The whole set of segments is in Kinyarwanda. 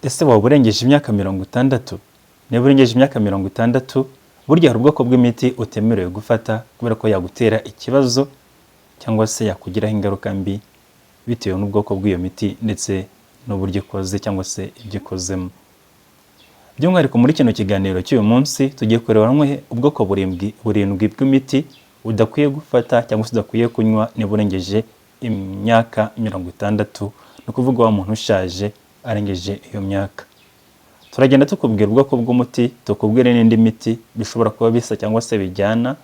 Ese waba urengeje imyaka 60? Niba urengeje imyaka 60, burya hari ubwoko bw'imiti utemerewe gufata kubera ko yagutera ikibazo cyangwa se yakugiraho ingaruka mbi bitewe n'ubwoko bw'iyo miti ndetse n'uburyo ikoze cyangwa se ibyo ikozemo. By'umwihariko muri kino kiganiro cy'uyu munsi tugiye kureba hamwe ubwoko burindwi bw'imiti udakwiye gufata cyangwa se udakwiye kunywa niba urengeje imyaka 60, ni ukuvuga wa muntu ushaje arengeje iyo myaka. Turagenda tukubwira ubwoko bw'umuti, tukubwire n'indi miti bishobora kuba bisa cyangwa se bijyana,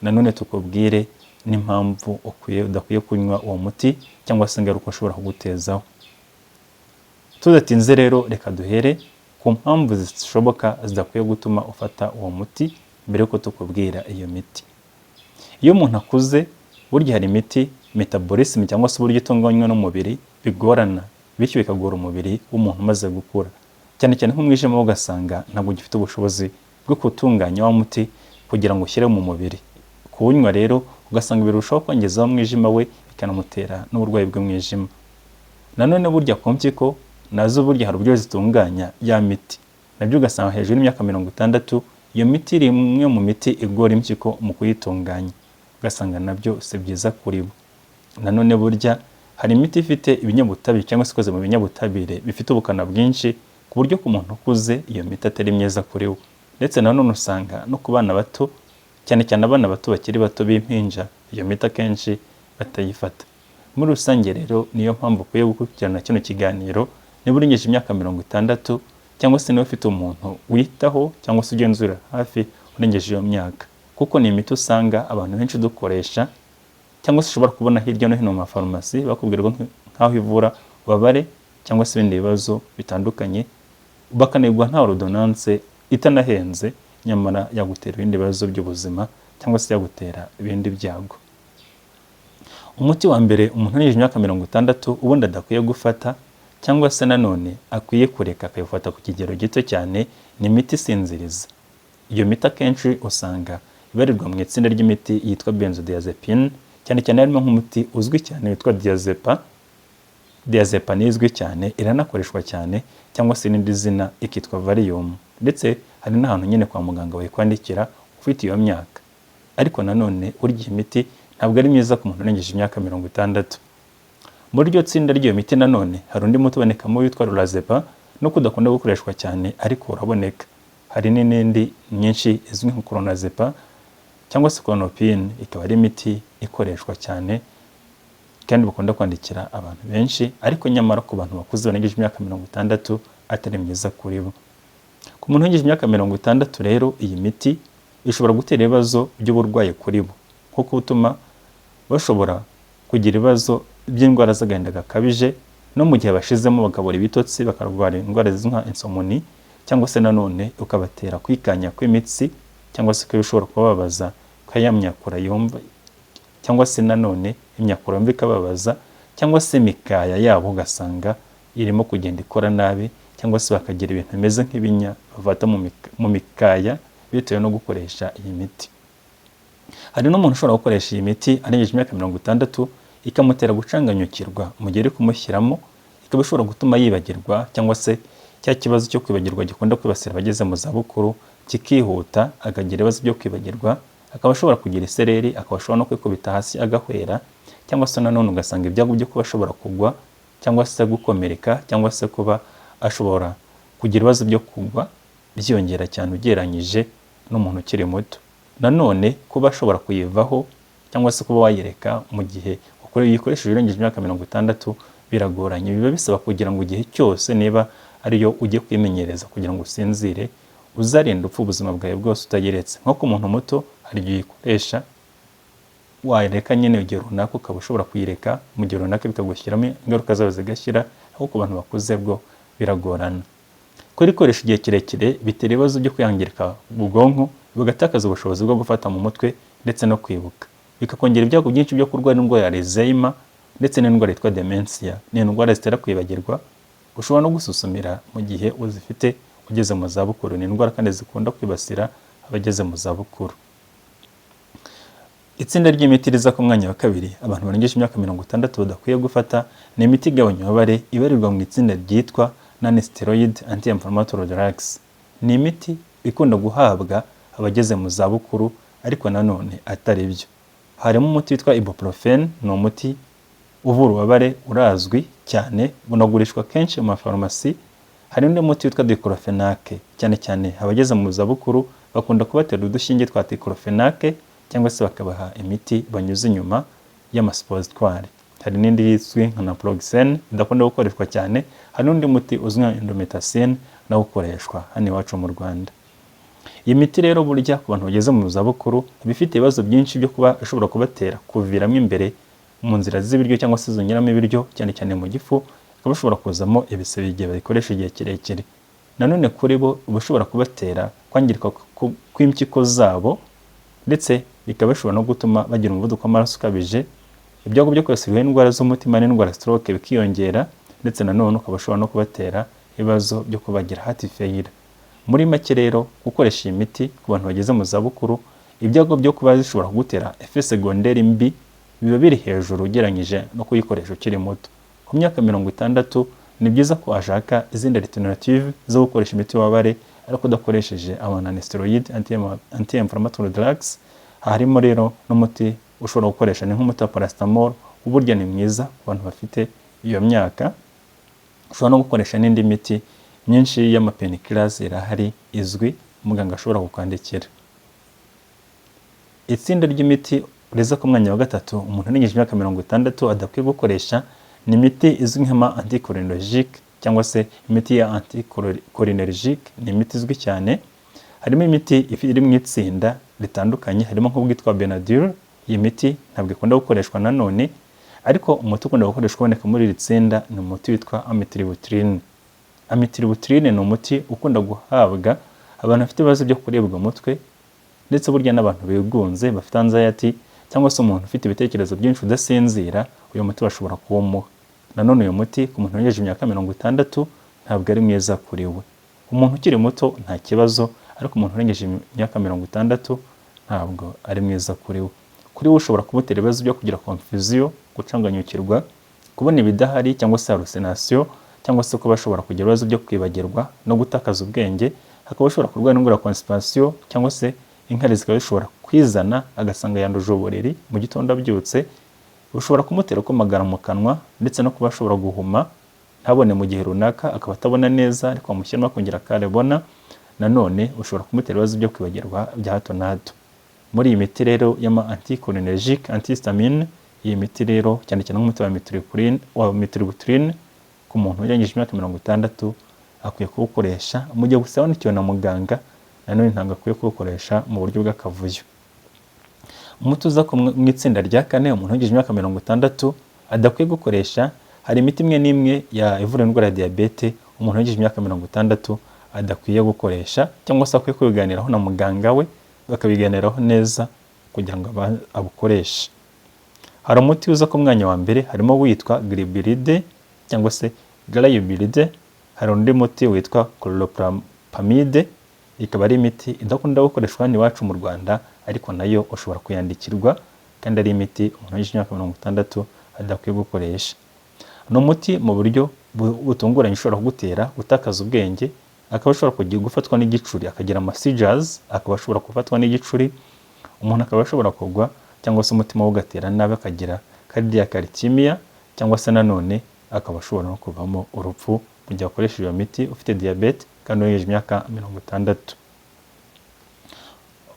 nanone tukubwire n'impamvu udakwiye kunywa uwo muti cyangwa se ingaruka ushobora kugutezaho. Tudatinze rero, reka duhere ku mpamvu zishoboka zidakwiye gutuma ufata uwo muti mbere yuko tukubwira iyo miti. Iyo umuntu akuze, burya hari imiti metabolism cyangwa se uburyo itunganywa n'umubiri bigorana, bityo bikagora umubiri w'umuntu umaze gukura. Cyane cyane nk'umwijima wo ugasanga ntabwo ugifite ubushobozi bwo gutunganya wa muti kugira ngo ushyire mu mubiri. Kuwunywa rero ugasanga birushaho kwangiza wa mwijima we, bikanamutera n'uburwayi bw'umwijima. Nanone burya ku mpyiko nazo burya hari uburyo zitunganya ya miti, nabyo ugasanga hejuru y'imyaka 60 iyo miti iri imwe mu miti igora impyiko mu kuyitunganya, ugasanga nabyo si byiza kuri bo. Nanone burya hari imiti ifite ibinyabutabire cyangwa se ikoze mu binyabutabire bifite ubukana bwinshi, ku buryo ku muntu ukuze iyo miti atari myiza kuri we. Ndetse nanone usanga no ku bana bato, cyane cyane abana bato bakiri bato b'impinja, iyo miti akenshi batayifata. Muri rusange rero niyo mpamvu ukwiye gukurikirana kino kiganiro niba urengeje imyaka 60 cyangwa se niba ufite umuntu witaho cyangwa se ugenzura hafi urengeje iyo myaka, kuko ni imiti usanga abantu benshi dukoresha cyangwa se ushobora kubona hirya no hino mu mafarumasi bakubwira nk'aho ivura ububabare cyangwa se ibindi bibazo bitandukanye, bakanayiguha nta ordonnance, itanahenze, nyamara yagutera ibindi bibazo by'ubuzima cyangwa se yagutera ibindi byago. Umuti wa mbere umuntu urengeje imyaka 60 ubundi adakwiye gufata cyangwa se nanone akwiye kureka akayifata ku kigero gito cyane ni imiti isinziriza. Iyo miti akenshi usanga ibarirwa mu itsinda ry'imiti yitwa benzodiazepine, cyane cyane harimo nk'umuti uzwi cyane witwa diazepam. Diazepam ni izwi cyane, iranakoreshwa cyane, cyangwa se n'indi zina ikitwa Valium, ndetse hari n'ahantu nyine kwa muganga bayikwandikira ufite iyo myaka. Ariko nanone burya iyi miti ntabwo ari myiza ku muntu urengeje imyaka 60. Muri iryo tsinda ry'iyo miti nanone hari undi muti ubonekamo witwa lorazepam, nuko udakunda gukoreshwa cyane ariko uraboneka. Hari n'indi myinshi izwi nka clonazepam cyangwa se Klonopin, ikaba ari imiti ikoreshwa cyane kandi bakunda kwandikira abantu benshi, ariko nyamara ku bantu bakuze barengeje imyaka 60 atari myiza kuri bo. Ku muntu urengeje imyaka 60 rero, iyi miti ishobora gutera ibibazo by'uburwayi kuri bo, nko gutuma bashobora kugira ibibazo by'indwara z'agahinda gakabije, no mu gihe bashizemo bakabura ibitotsi, bakarwara indwara zizwi nka insomnie, cyangwa se nanone ukabatera kwikanya kw'imitsi cyangwa se ko bishobora kubabaza ko ya myakura yumva, cyangwa se nanone imyakura yumva ikababaza, cyangwa se imikaya yabo ugasanga irimo kugenda ikora nabi, cyangwa se bakagira ibintu bimeze nk'ibinya bafata mu mikaya bitewe no gukoresha iyi miti. Hari n'umuntu ushobora gukoresha iyi miti arengeje imyaka 60, ikamutera gucanganyukirwa mu gihe iri kumushyiramo, ikaba ishobora gutuma yibagirwa, cyangwa se cya kibazo cyo kwibagirwa gikunda kwibasira abageze mu zabukuru kikihuta, akagira ibibazo byo kwibagirwa, akaba ashobora kugira isereri, akaba ashobora no kwikubita hasi agahwera, cyangwa se nanone ugasanga ibyago byo kuba ashobora kugwa cyangwa se gukomereka cyangwa se kuba ashobora kugira ibibazo byo kugwa byiyongera cyane ugereranyije n'umuntu ukiri muto. Nanone kuba ashobora kuyivaho cyangwa se kuba wayireka mu gihe uyikoresheje urengeje imyaka 60 biragoranye. Biba bisaba kugira ngo igihe cyose niba ariyo ujye kwimenyereza kugira ngo usinzire, uzarinda upfa ubuzima bwawe bwose utayiretse. Nko ku muntu muto hari igihe uyikoresha wayireka nyine igihe runaka, ukaba ushobora kuyireka mu gihe runaka bikagushyiramo ingaruka zayo zigashyira, ariko ku bantu bakuze bwo biragorana. Kurikoresha igihe kirekire bitera ibibazo byo kwangirika mu bwonko, bugatakaza ubushobozi bwo gufata mu mutwe ndetse no kwibuka, bikakongera ibyago byinshi byo kurwara indwara ya Alzheimer ndetse n'indwara yitwa dementia. Ni indwara zitera kwibagirwa, ushobora no gususumira mu gihe uzifite ugeze mu zabukuru. Ni indwara kandi zikunda kwibasira abageze mu zabukuru. Itsinda ry'imiti riza ku mwanya wa kabiri abantu barengeje imyaka 60 badakwiye gufata ni imiti igabanya ububabare ibarirwa mu itsinda ryitwa Non-steroid anti-inflammatory drugs. Ni imiti ikunda guhabwa abageze mu zabukuru, ariko nanone atari byo. Harimo umuti witwa ibuprofen, ni umuti uvura ububabare, urazwi cyane, unagurishwa kenshi mu mafarumasi. Hari undi muti witwa diclofenac, cyane cyane abageze mu zabukuru bakunda kubatera udushinge twa diclofenac cyangwa se bakabaha imiti banyuze inyuma y'ama suppositoires. Hari n'indi izwi nka naproxen idakunda gukoreshwa cyane. Hari n'undi muti uzwi nka indomethacin nawo ukoreshwa hano iwacu mu Rwanda. Iyi miti rero burya ku bantu bageze mu zabukuru iba ifite ibibazo byinshi byo kuba ishobora kubatera kuviramo imbere mu nzira z'ibiryo cyangwa se zinyuramo ibiryo, cyane cyane mu gifu, ikaba ishobora kuzamo ibisebe igihe bayikoresha igihe kirekire. Nanone kuri bo uba ushobora kubatera kwangirika kw'impyiko zabo, ndetse bikaba bishobora no gutuma bagira umuvuduko w'amaraso ukabije, ibyago byo kwibasirwa n'indwara z'umutima n'indwara stroke bikiyongera, ndetse nanone ukaba ushobora no kubatera ibibazo byo kubagira heart failure. Muri make rero, gukoresha iyi miti ku bantu bageze mu zabukuru, ibyago byo kuba zishobora kugutera effet secondaire mbi biba biri hejuru ugereranyije no kuyikoresha ukiri muto. Ku myaka 60 ni byiza ko washaka izindi alternative zo gukoresha imiti y'ububabare, ariko udakoresheje ama non-steroid anti-inflammatory drugs. Harimo rero n'umuti ushobora gukoresha, ni nk'umuti wa paracetamol, burya ni mwiza ku bantu bafite iyo myaka. Ushobora no gukoresha n'indi miti myinshi y'ama painkillers irahari izwi, muganga ashobora kukwandikira. Itsinda ry'imiti riza ku mwanya wa gatatu umuntu urengeje imyaka 60 adakwiye gukoresha ni imiti izwi nk'ama anticholinergique cyangwa se imiti ya anticholinergique. Ni imiti izwi cyane. Harimo imiti iri mu itsinda ritandukanye, harimo nk'ubwitwa Benadryl. Iyi miti ntabwo ikunda gukoreshwa nanone, ariko umuti ukunda gukoreshwa uboneka muri iri tsinda ni umuti witwa amitriptyline. Amitriptyline ni umuti ukunda guhabwa abantu bafite ibibazo byo kuribwa umutwe, ndetse burya n'abantu bigunze bafite anxiety, cyangwa se umuntu ufite ibitekerezo byinshi udasinzira, uyu muti bashobora kuwumuha. Nanone uyu muti ku muntu urengeje imyaka 60 ntabwo ari mwiza kuri we. Umuntu ukiri muto nta kibazo, ariko umuntu urengeje imyaka 60 ntabwo ari mwiza kuri we. Kuri we ushobora kumutera ibibazo byo kugira confusion, gucanganyukirwa, kubona ibidahari cyangwa se hallucination, cyangwa se kuba ashobora kugira ibibazo byo kwibagirwa no gutakaza ubwenge. Hakaba ashobora kurwara indwara ya constipation, cyangwa se inkari zikaba zishobora kwizana agasanga yanduje uburiri mu gitondo abyutse. Ushobora kumutera kumagara mu kanwa, ndetse no kuba ashobora guhuma, ntabone mu gihe runaka, akaba atabona neza, ariko wamushyiramo akongera akabona. Nanone ushobora kumutera ibibazo byo kwibagirwa bya hato na hato. Muri iyi miti rero y'ama anticholinergique, antihistamine, iyi miti rero cyane cyane nk'umuti wa amitriptyline, ku muntu urengeje imyaka 60 akwiye kuwukoresha mu gihe busobanukiwe na muganga. Nanone ntabwo akwiye kuwukoresha mu buryo bw'akavuyo. Umuti uza mu itsinda rya kane umuntu urengeje imyaka 60 adakwiye gukoresha, hari imiti imwe n'imwe ya ivura indwara ya diyabete umuntu urengeje imyaka 60 adakwiye gukoresha, cyangwa se akwiye kubiganiraho na muganga we, bakabiganiraho neza kugira ngo abukoreshe. Hari umuti uza ku mwanya wa mbere, harimo witwa glyburide cyangwa se glyburide, hari undi muti witwa chlorpropamide, ikaba ari imiti idakunda gukoreshwa hano iwacu mu Rwanda, ariko nayo ushobora kuyandikirwa, kandi ari imiti umuntu urengeje imyaka 60 adakwiye gukoresha. Ni umuti mu buryo butunguranye ushobora kugutera gutakaza ubwenge, akaba ashobora kugira gufatwa n'igicuri, akagira ama seizures, akaba ashobora gufatwa n'igicuri, umuntu akaba ashobora kugwa, cyangwa se umutima we ugatera nabi, akagira cardiac arrhythmia, cyangwa se nanone akaba ashobora no kuvamo urupfu mu gihe akoresheje iyo miti ufite diyabete kandi urengeje imyaka 60.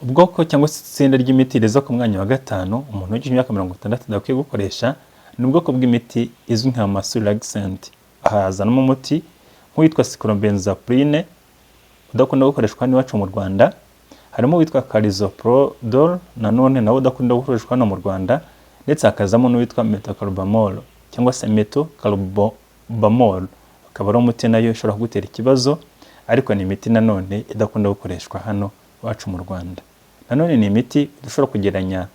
Ubwoko cyangwa se itsinda ry'imiti riza ku mwanya wa gatanu umuntu urengeje imyaka 60 adakwiye gukoresha ni ubwoko bw'imiti izwi nka muscle relaxant. Hazanamo umuti nk'uwitwa cyclobenzaprine udakunda gukoreshwa hano iwacu mu Rwanda, harimo uwitwa carisoprodol nanone nawo udakunda gukoreshwa hano mu Rwanda, ndetse hakazamo n'uwitwa methocarbamol cyangwa se methocarbamol, akaba ari umuti nayo ishobora kugutera ikibazo, ariko ni imiti nanone idakunda gukoreshwa hano iwacu mu Rwanda. Nanone ni imiti dushobora kugereranya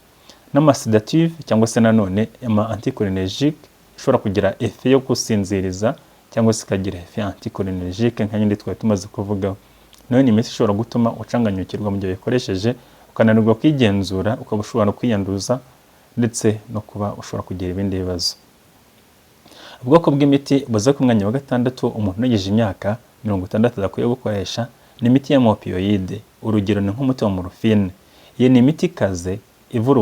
n'ama sédative cyangwa se nanone ama anticholinergique, ishobora kugira effet yo gusinziriza cyangwa se ikagira effet anticholinergique nka yindi twari tumaze kuvugaho. Nayo ni imiti ishobora gutuma ucanganyukirwa mu gihe uyikoresheje, ukananirwa kwigenzura, ukaba ushobora no kwiyanduza, ndetse no kuba ushobora kugira ibindi bibazo. Ubwoko bw'imiti buza ku mwanya wa gatandatu umuntu urengeje imyaka 60 adakwiye gukoresha ni imiti y'ama opioïde. Urugero ni nk'umuti wa morphine. Iyi ni imiti ikaze ivura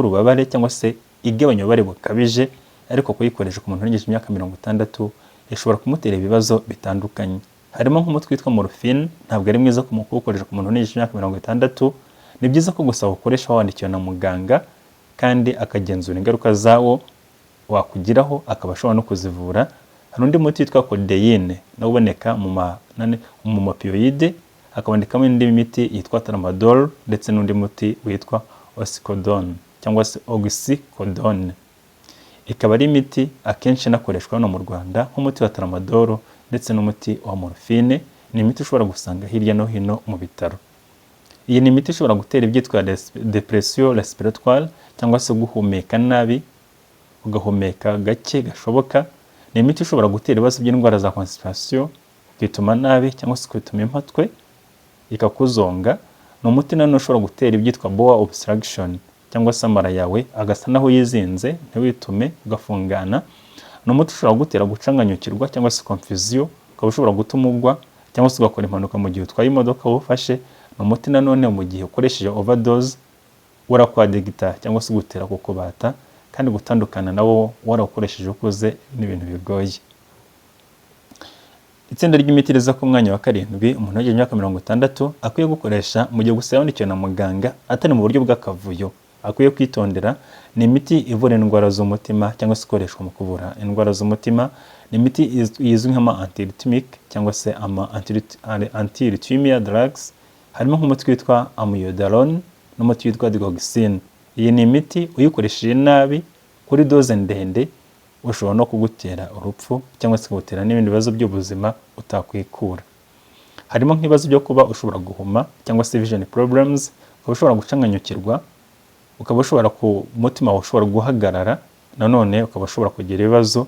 ububabare cyangwa se igabanya ububabare bukabije, ariko kuyikoresha ku muntu urengeje imyaka 60 ishobora kumutera ibibazo bitandukanye. Harimo nk'umuti witwa morphine, ntabwo ari mwiza kuwukoresha ku muntu urengeje imyaka 60. Ni byiza ko gusa ukoresha wandikiwe na muganga kandi akagenzura ingaruka zawo wakugiraho, akaba ashobora no kuzivura. Hari undi muti witwa codeine, nawo uboneka mu ma opioïde, hakabonekamo indi miti yitwa tramadol ndetse n'undi muti witwa oxycodone cyangwa se oxycodone. Ikaba ari imiti akenshi inakoreshwa hano mu Rwanda, nk'umuti wa tramadol ndetse n'umuti wa morphine. Ni imiti ushobora gusanga hirya no hino mu bitaro. Iyi ni imiti ishobora gutera ibyitwa dépression respiratoire cyangwa se guhumeka nabi, ugahumeka gake gashoboka. Ni imiti ishobora gutera ibibazo by'indwara za constipation, ukituma nabi cyangwa se ukituma impatwe ikakuzonga. Ni umuti nanone ushobora gutera ibyitwa bowel obstruction cyangwa se amara yawe agasa naho yizinze, ntiwitume, ugafungana. Ni umuti ushobora gutera gucanganyukirwa cyangwa se confusion, ukaba ushobora gutuma ugwa cyangwa se ugakora impanuka mu gihe utwaye imodoka wufashe. Ni umuti nanone mu gihe ukoresheje overdose urakwaddicta cyangwa se ugutera kukubata, kandi gutandukana nawo warawukoresheje ukuze ni ibintu bigoye. Itsinda ry'imiti riza ku mwanya wa karindwi umuntu wagejeje imyaka 60 akwiye gukoresha mu gihe gusa yandikiwe na muganga, atari mu buryo bw'akavuyo, akwiye kwitondera, ni imiti ivura indwara z'umutima cyangwa se ikoreshwa mu kuvura indwara z'umutima. Ni imiti izwi nk'ama antiarrhythmic cyangwa se ama antiarrhythmia drugs. Harimo nk'umuti witwa amiodarone n'umuti witwa digoxin. Iyi ni imiti uyikoresheje nabi kuri dose ndende ushobora no kugutera urupfu cyangwa se kugutera n'ibindi bibazo by'ubuzima utakwikura. Harimo nk'ibibazo byo kuba ushobora guhuma cyangwa se vision problems, ukaba ushobora gucanganyukirwa, ukaba ushobora ku mutima wawe ushobora guhagarara, nanone ukaba ushobora kugira ibibazo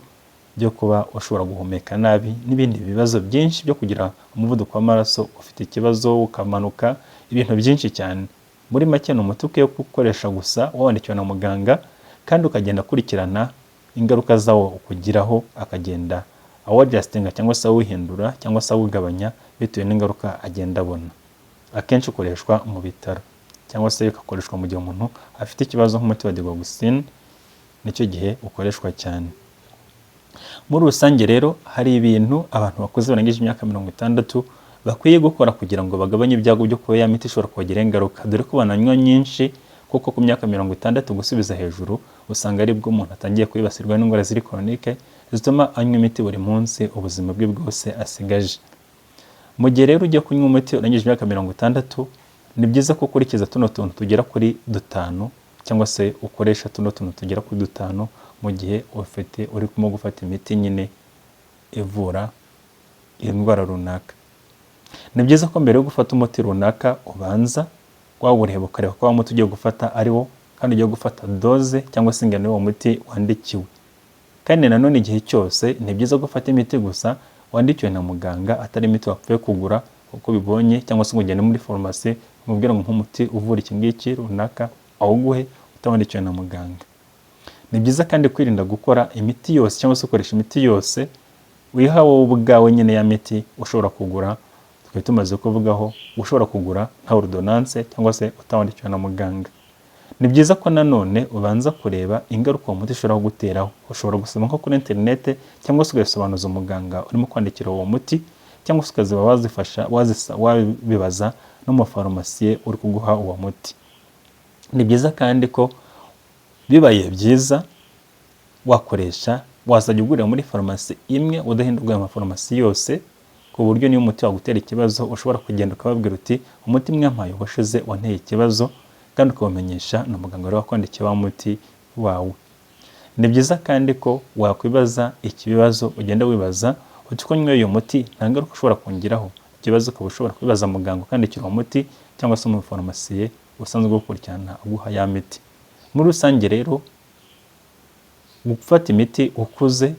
byo kuba ushobora guhumeka nabi n'ibindi bibazo byinshi byo kugira umuvuduko w'amaraso ufite ikibazo ukamanuka, ibintu byinshi cyane. Muri make, ni umuti ukwiye gukoresha gusa wawandikiwe na muganga, kandi ukagenda akurikirana ingaruka zawo ukugiraho, akagenda awadjustinga cyangwa se awuhindura cyangwa se awugabanya bitewe n'ingaruka agenda abona. Akenshi ukoreshwa mu bitaro cyangwa se ugakoreshwa mu gihe umuntu afite ikibazo, nk'umuti wa digoxin nicyo gihe ukoreshwa cyane. Muri rusange rero, hari ibintu abantu bakuze barengeje imyaka 60 bakwiye gukora kugira ngo bagabanye ibyago byo kuba ya miti ishobora kubagiraho ingaruka, dore ko bananywa nyinshi, kuko ku myaka 60 gusubiza hejuru usanga aribwo umuntu atangiye kwibasirwa n'indwara ziri chronique zituma anywa imiti buri munsi ubuzima bwe bwose asigaje. Mu gihe rero ugiye kunywa umuti urengeje imyaka 60, ni byiza ko ukurikiza tuno tuntu tugera kuri dutanu, cyangwa se ukoresha tuno tuntu tugera kuri dutanu mu gihe ufite urimo gufata imiti nyine ivura indwara runaka. Ni byiza ko mbere yo gufata umuti runaka ubanza wawureba, ukareba ko wa muti ugiye gufata ari wo, kandi ugiye gufata dose cyangwa se ingano y'uwo muti wandikiwe. Kandi nanone igihe cyose ni byiza gufata imiti gusa wandikiwe na muganga, atari imiti wapfuye kugura uko bibonye, cyangwa se ngo ugende muri farumasi umubwire ngo nk'umuti uvura iki ngiki runaka, awuguhe utawandikiwe na muganga. Ni byiza kandi kwirinda gukora imiti yose cyangwa se gukoresha imiti yose wiha wowe ubwawe nyine, ya miti ushobora kugura twari tumaze kuvugaho, ushobora kugura nta ordonnance cyangwa se utawandikiwe na muganga. Ni byiza ko nanone ubanza kureba ingaruka uwo muti ushobora kuguteraho. Ushobora gusoma nko kuri interinete cyangwa se ugasobanuza umuganga urimo kwandikira uwo muti, cyangwa se ukaziba wazifasha wabibaza n'umufarumasiye uri kuguha uwo muti. Ni byiza kandi ko bibaye byiza wakoresha wazajya ugurira muri farumasi imwe, udahindurwa ayo mafarumasi yose, ku buryo niyo umuti wagutera ikibazo ushobora kugenda ukababwira uti: "Umuti mwampaye ubushize wanteye ikibazo", kandi ukawumenyesha na muganga wari wakwandikiye wa muti wawe. Ni byiza kandi ko wakwibaza iki bibazo, ugenda wibaza uti: "Ko nyweye uyu muti, nta ngaruka ushobora kongeraho?" Ikibazo ukaba ushobora kwibaza muganga ukandikira uwo muti cyangwa se umufarumasiye usanzwe ugukurikirana aguha ya miti. Muri rusange rero, gufata imiti ukuze,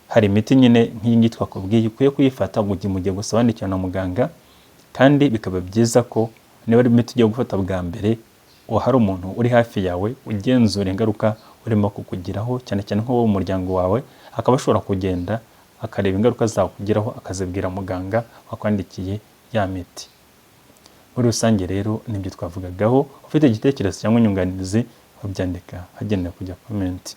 hari imiti nyine nk'iyi ngiyi twakubwiye ukwiye kuyifata mu gihe gusa wandikiwe na muganga, kandi bikaba byiza ko niba ari imiti ugiye gufata bwa mbere hari umuntu uri hafi yawe ugenzura ingaruka ushobora kugirwaho. urimo kukugiraho, cyane cyane nko mu muryango wawe, akaba ashobora kugenda akareba ingaruka zawukugiraho, akazibwira muganga wakwandikiye ya miti. Muri rusange rero nibyo twavugagaho. Ufite igitekerezo cyangwa inyunganizi, wabyandika hagenewe kujya comment.